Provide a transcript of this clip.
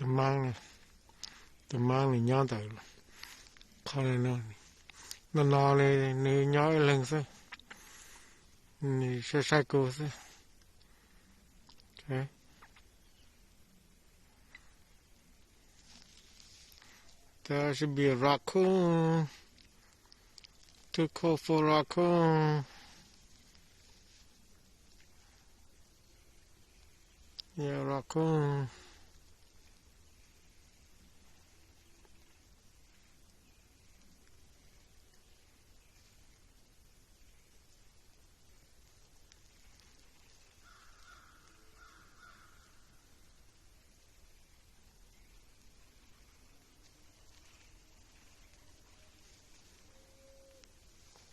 Maab, tus maab nws nyob ntawm qhov no, no no nws nyob ib leeg xwb, nws saib saib kuv xwb. There should be a raccoon. Too cold for raccoon. Yeah, raccoon.